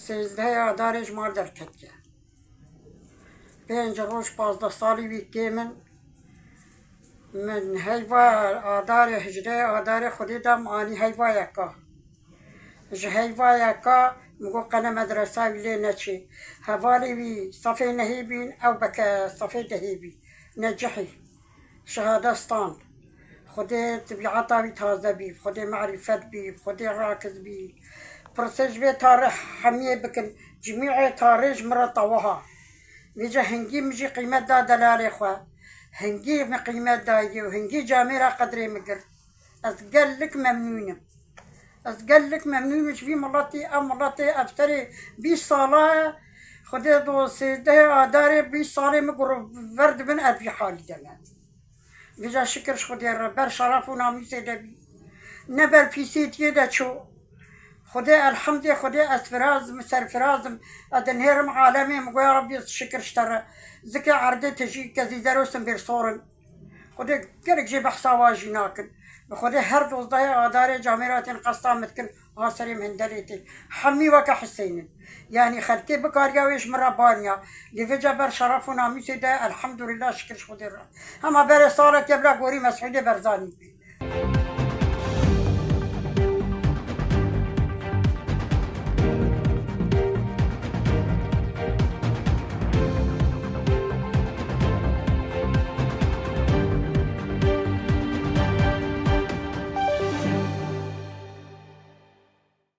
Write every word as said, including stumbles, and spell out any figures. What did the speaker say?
Sêzdehê Adarê ji mal derketiye. Pênc roj, pazdeh salî wî kêm in. Min heyva Adarê, hicreyê Adarê Xwedê da min anî heyvayeka. Ji heyvayeka min got qene medresa wî lê neçê. Hevalê wî sefê nehê bîn, ew beke sefê dehê bî. Necihî. Şehade stand. Xwedê tebîeta wî taze bî, Xwedê marîfet bî, Xwedê rakiz bî. Pirsê ji vê tarî hemiyê bikin. Cimî'ê tarî ji min re tewaha. Vêca hingî min jî qîmet da delalê xwe. Hingî min qîmet dayî û hingî camêra qedrê min girt. Ez gelek memnûn im. Ez gelek memnûn im ji vî miletî. Ev miletê ev serê bîst sala, Xwedê do sêzdehê Adarê bîst salê min gur ver dibin, ev vî halî de me. Vêca şikir ji Xwedê re, ber şeref û namûsê de bî. Ne ber pîsiyê diyê de çû. Xwedê elhemdê Xwedê ez firaz im, serfiraz im. Ez dinêrim alemê, min goya Rabbî şikir ji te re. Zikê erdê tijî kezî zero simbêr sor in. Xwedê gelek jê behsa wa jî nakin. Bi Xwedê her dozdehê Adarê camêra tên qesta min dikin, ha serê min hindelê tê. Hemî weke Hiseynin. Yanî xelkê bikariya wê ji min re baniya. Lê vêca ber şeref û namûsê de elhemdulillah şikir ji Xwedê re. Hema berê salekê bila gorî Mesûdê Berzanî bî.